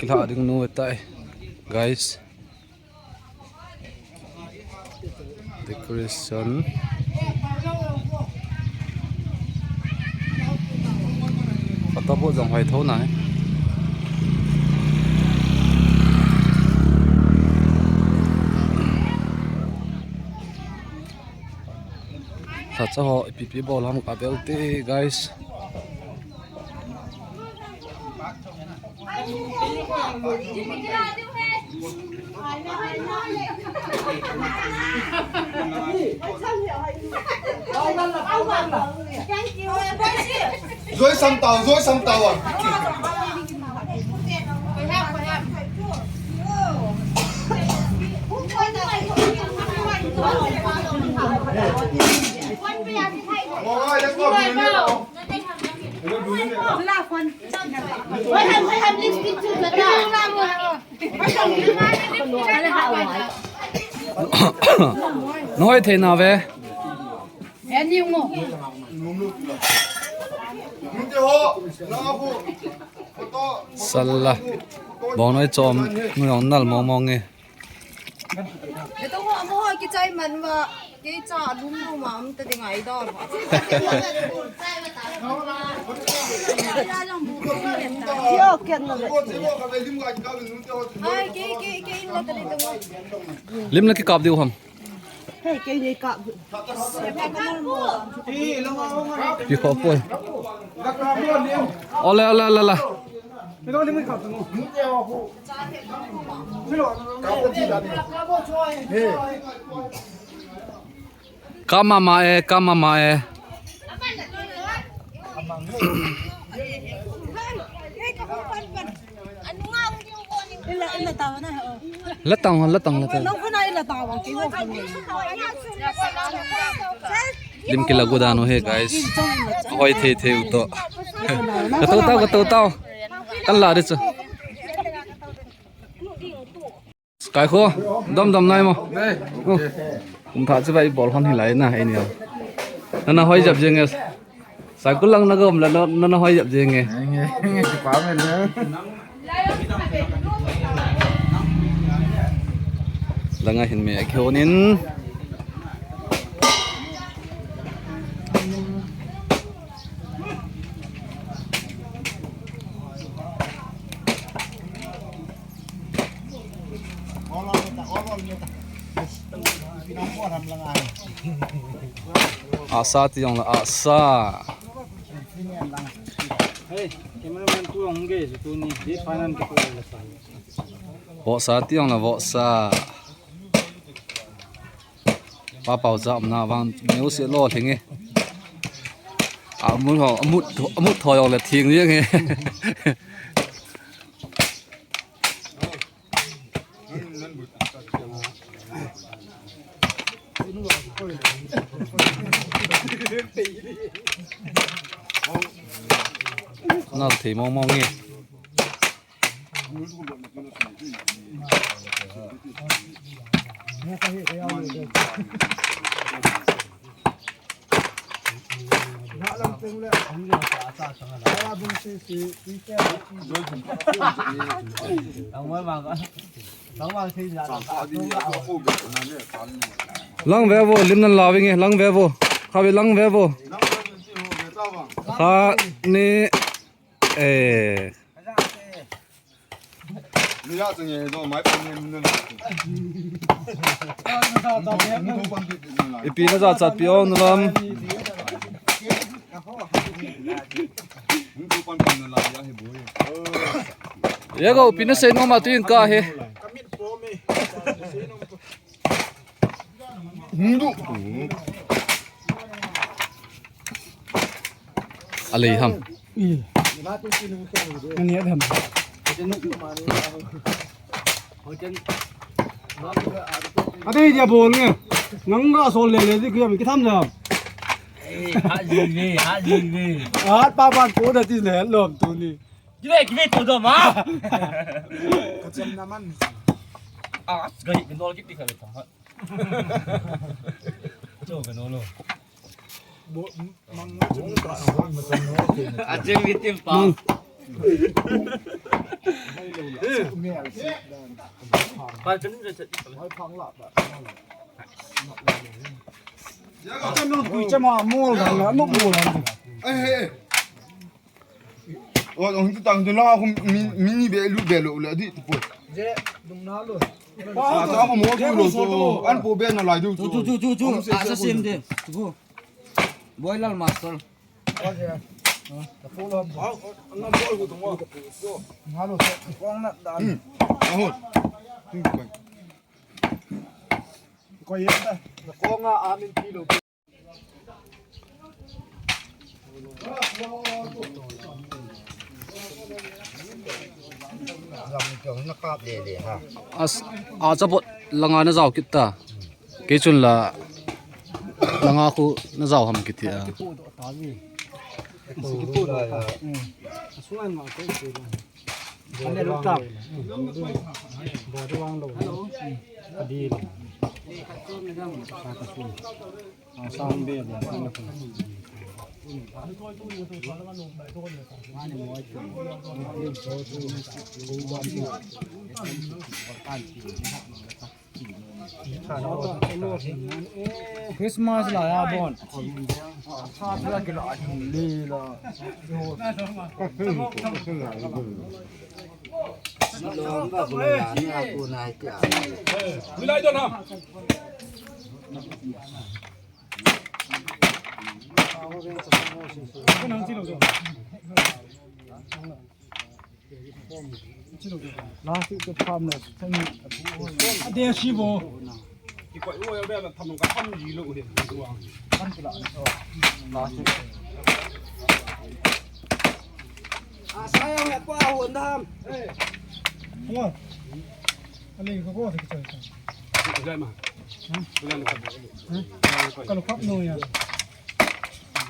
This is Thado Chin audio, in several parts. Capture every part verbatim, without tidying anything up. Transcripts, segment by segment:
Lah ding nu tai, guys. Decoration. Photo booth jong hoi tho nai. Thacha ho ipi ipi bol ham ka veu te, guys. Joy sam tao, joy sam tao a. Nahoi thei nave. Salla. Bong noi chom, nu jong nal mong mong e. Ito ho, mo kichai man ma, kicha lum lum ma, um ta ding ai dol. Yo, ken na le. Ai, ke, ke, ke in la ta ding mo. Lim la kikap diu ham. Hey, ke ni kap. Kikap poi. Ole, ole, ole, ole. Kap mama e, kap mama e. Latang, latang, latang. Lim kila gu dan u he, guys. Hoi thei thei u to. Ka to tao, ka to tao. Kan la de chu. Kai kho, dam dam nai mo. Kum tha chu vai bol hon hi lai na, ei ni. Nana hoi jap jeng e. Sai kulang na gom la, nana hoi jap jeng e. Langa hin me a kihon in. Asa ti jong la asa. Hey, cameraman tu jong ge, tu ni, di finance ke tu la sa. Vohsa ti jong la vohsa. Pa pau cha um na vang neu se lo thing e. A mut ho, a mut, a mut thoi jong le thing jeng e. Nal thei mong mong e. Lang ve vo, lim nan la ve nge, lang ve vo. Kha ve lang ve vo. Kha ni, eh. Ipi na jachat pi o, nu lam. Ye go, ipi na sei nom a tu in ka he. A lei ham. Ani a ham. Ate dia bol nge. Nang ga sol le le di kiyam kitham jam. Eh, ha ji ve, ha ji ve. At pa pan ko da ti le lom tu ni. Kive, kive tu do ma. Kacham naman. Ah, gai ke nol ke pi ka le ta. Cho ka nol lo. Bo, mang. Achim itim pa. Mang. Oi, ong tu tang tu la, aku mi, mi ni be lu be lo le, di tu po. Je, dung na lo. Ah, ta ko mo tu lo so. An po be na lai du. Tu, tu, tu, tu, tu. Asa sem de. Tu. Boy Lal Master. Ngalo se, kong na dan. Hmm. Ahot. Hmm, koi. Koi ya ta. Kong a amin kilo. As, a chapot langa na jao kit ta. Kei chun la langa khu na jao ham kiti a. Christmas la ya bon. Last week to farm na. Ade shi bo. Ki koi o ya be la tham ka tham ji lo he. Kan kila. Last week. A sa ya he pa ho ndam. Hello. Ale ko ko ke chai. Ulai ma. Ulai ma. Ka lo kap no ya.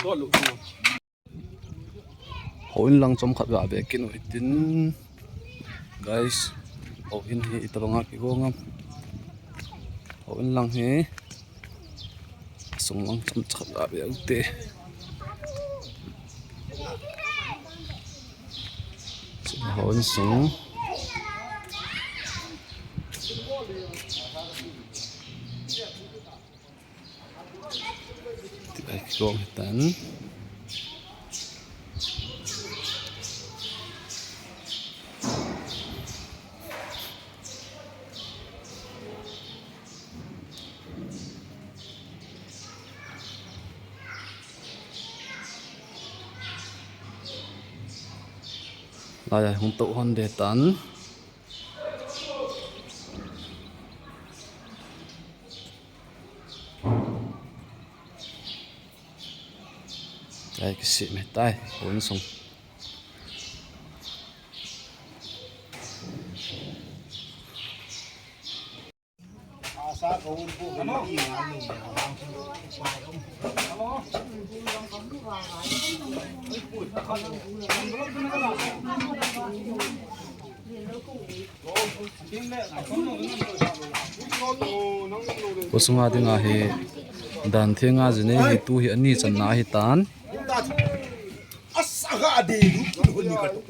To lo. Houin lang chomkhat ga ve kit u hitin, guys. Houin hi itobang a kigong am. Houin lang hi sung lang chomkhat ga ve u te. Houin sung. Ti ai kong hitan. Lai ai hung to hon de tan. Ai, kisi me tai, houin sung. Ko sunga dinga hi dan thenga jinei hi tu hi ani channa hi tan. Asa ga de lu hon ni ka to.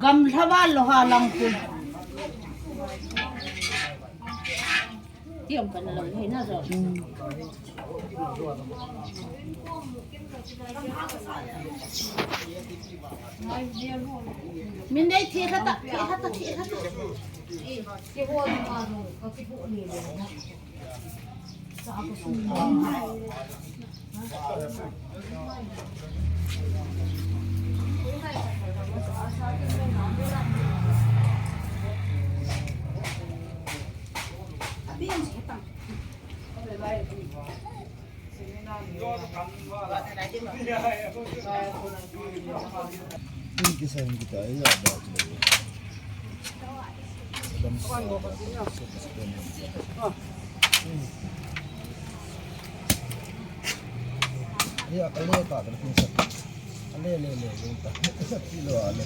Gamla val lo ha lang pu. Tiam kan lo he na jo. Min dei thi kha ta, thi kha ta, thi kha ta. Ki ho ni ma jo, ka ki ho ni le. Sa ko sun. Ya, kale ta, kale ta. Ale, le, le, le, ta. Kilo ale.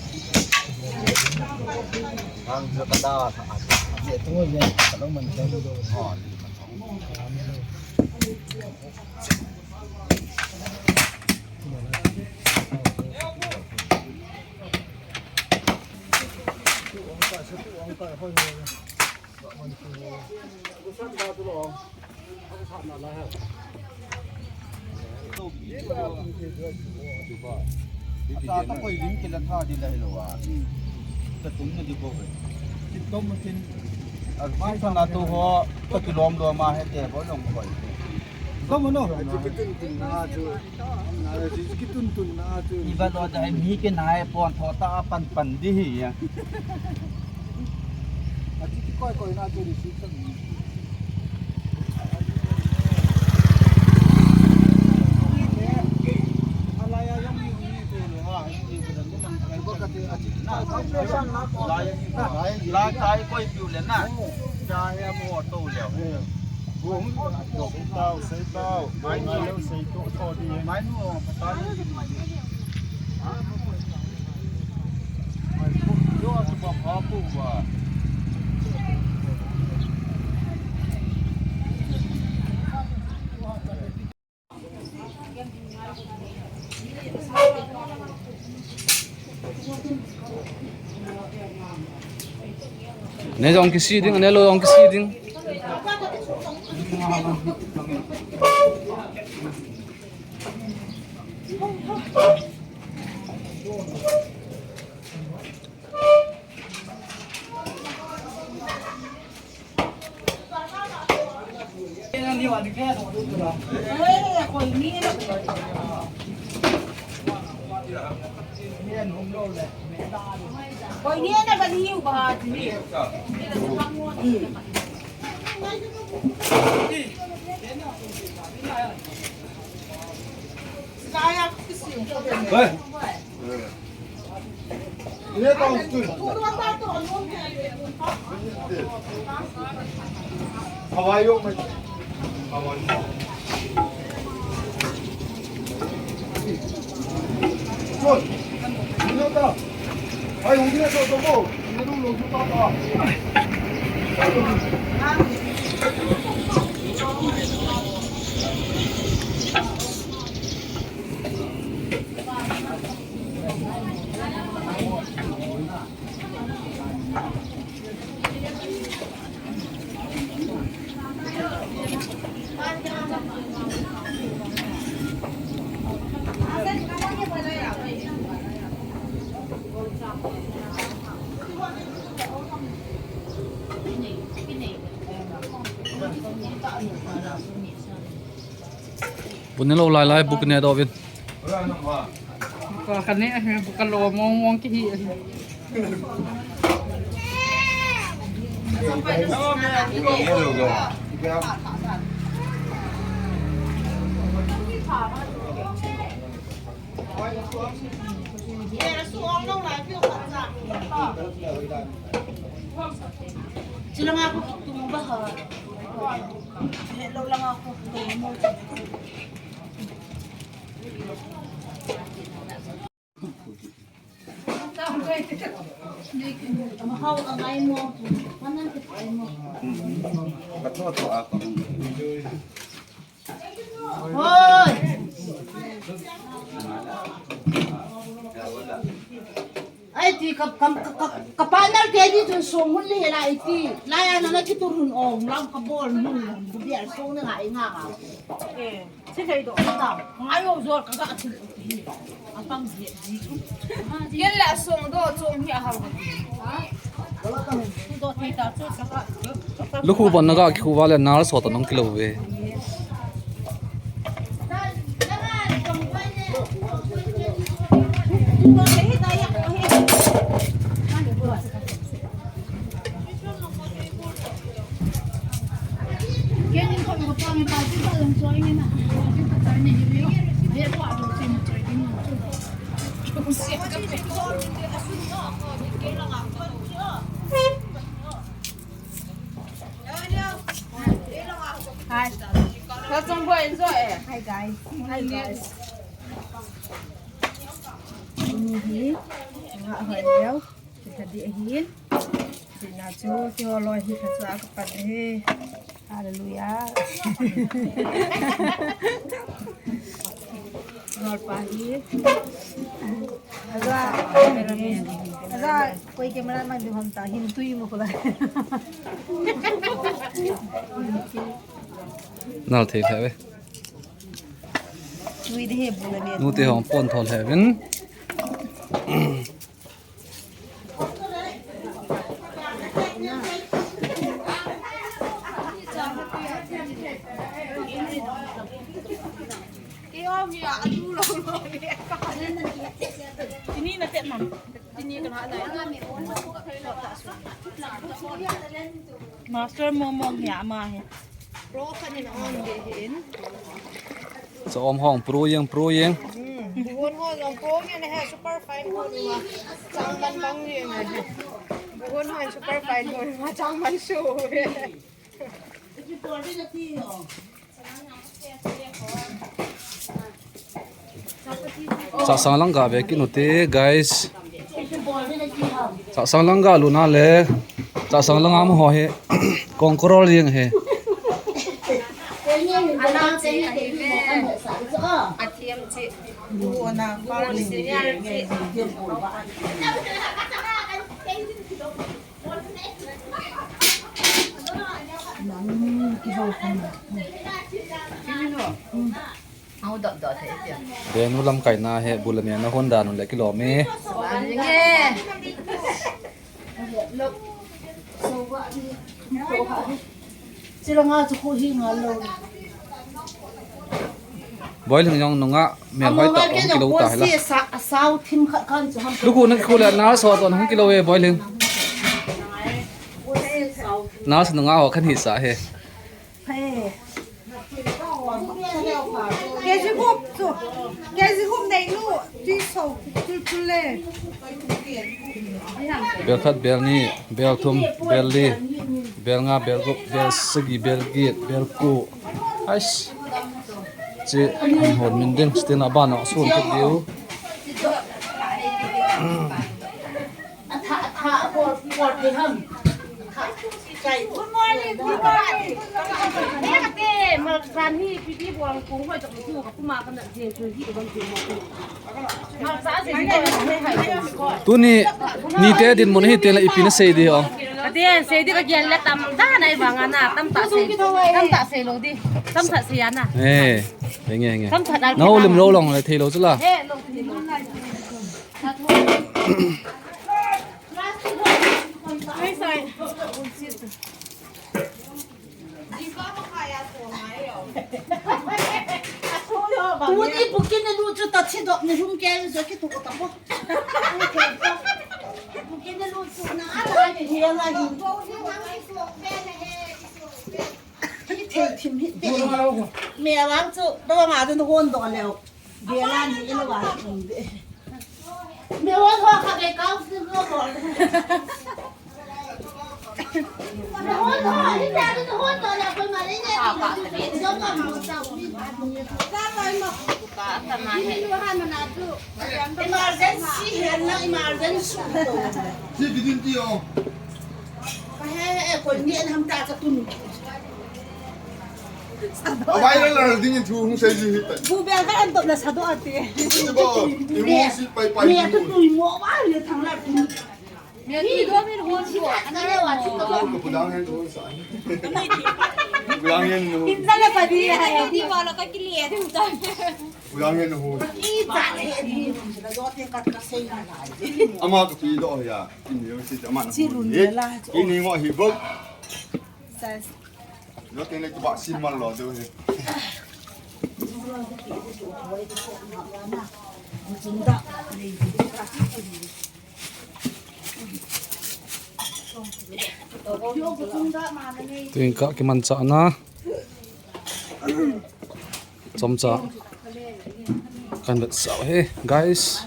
Ang sa kada sa ate. Ye, tu ye, kalau man sa. Oh, Ata ta koi lim kila tha di la hilo wa. Ta tum na di ko ve. Tin tom tin. Ar vai sa na tu ho ta kilom lom a he te bo long koi. Tom no. Kitun tun na chu. Na chu kitun tun na chu. Iba lo da mi ke na e pon tho ta pan pan di hi ya. Ati koi koi na chu di si ta. Ne jong kisi ding, ne lo jong kisi ding. Hey. Bu ne lou lai lai bu kine dovin. Ka, ka ne, bu ka lo mong mong kihi. Sila nga ako kitumba ha. Hello lang ako. Mahal ang ay mo. One hundred ay mo. Ba't mo ito ako? Hoy! Ai ti ka, ka, ka, ka, ka panel te di chun song hun le la ai ti. La ya na na ki tur hun ong, lam ka bol hun, bu bial song na ngai nga ka. Eh, si thei do ta. Ngai o zor ka ka ti. A pang di di. Yen la song do chong hi a hau. Ha? Do thei ta chu ka ka. Lukhu bon na ga kikhu va le nar so ta nong kilo ve. Hi. Welcome, boy. Enjoy. Hi, guys. Hi, guys. Tuni hi, nga hoi leo, kita di ahin. Sina chu, kihol loi hi, kasa kapat hi. Hallelujah. Lord pa hi. Aja, aja, koi camera man di hom ta, hin tui mo ko la. Nal thei thei ve. Tui de he bu la ne. Nu te hong pon thol he vin. Tini na tet mam. Tini ka la na. Master Momong hi ama hi. Pro khat in on de hin. Sa om hong pro jeng, pro jeng. Hmm. Buhon ho jong pro jeng he, super fine ho ni ma. Chang man bang jeng he. Buhon ho super fine ho ni ma, chang man su. Chasang lang ga ve kit u te, guys. Chasang lang ga lut na le. Chasang lang am ho he. Kong korol jeng he. Ana che ahi ve. Athiam che. Bu ona. Bu senior che. Benu lamkai na he, bu le me na hon dan u le kilom e. Boiling jong nunga mel hoi ta hung kilo ta hela. Sa, sau thim khat khan chu ham. Lukhu na khu le na so ton hung kilo e Boiling. Na sa nunga ho khan hi sa he. Phe. Kg hup chu. Kg hup nei nu. Ti so. Tul tul le. Bel khat, bel ni, bel thum, bel li, bel nga, bel gup, bel sagi, bel get, bel ko. Ais. Chi an hon min ding, stin a ban a sun kit diu. Atha, atha, bol, bol, bol, ham. Good morning, good morning. Tuni nite dinmun hi tile ipi nasei di ho. Ate, sei di ka gel le tam ta na i vang ana, tam ta sei. Tam ta sei lo di. Tam ta sei ana. Eh, henge, henge. Tam ta dal. Nau lim lo long le thei lo chu la. Eh, lo thei lo. Ai, sai. Tuni bukin na lu chu ta thi dok ni hum ke jo ki tu ko ta po. Bukin na lu chu na ala ni hi ala hi. Hi thei thim hi te. Me wang chu ba ma chu hon do leo. Bela ni ilo wa chu de. Me hon ho kha be kau su ko bol. Emergency hen na emergency. Ti bidin ti o. Ka he he ko ni an ham ta cha tun. Abai la la ding in thu hung sei ji hi ta. Bu bel ka an top la sa do ati. Ti bo. Ni mo si pai pai. Ni tu tu mo wa le thang la tu. Ni do min hon do. Ana le wa chu to. Budang hen hon sa. Budang hen hon. Inna la pa di. Di wa la ka kile di ta. Budang hen hon. I ta le di. La do te ka ka sei na la. Ama ka pi do ya. Ni yo si ama na. Chi lun le la. Ni ngo hi bo. Sa. Lo teng le ki ba sim mal lo deu he. Tuin ka kimanchah na. Chomcha. Kan vetsah e, guys.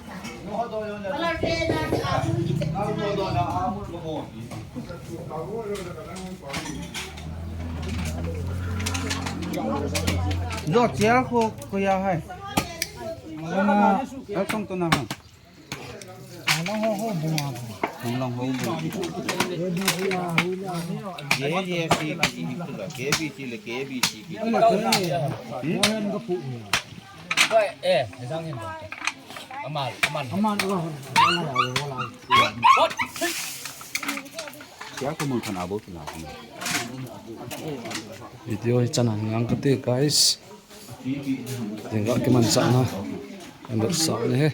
Zo, chair ko, ko ya hai. Wala, etong to na ha. Hung lang ho ho bung a. Hung lang ho bung. K B C le K B C. Hmm? Aman, aman. Aman, aman. Kya ko mun khan abo kila. Video hi chan a ngang kate, guys. Jingkah kimanchahna. Kan vetsah e.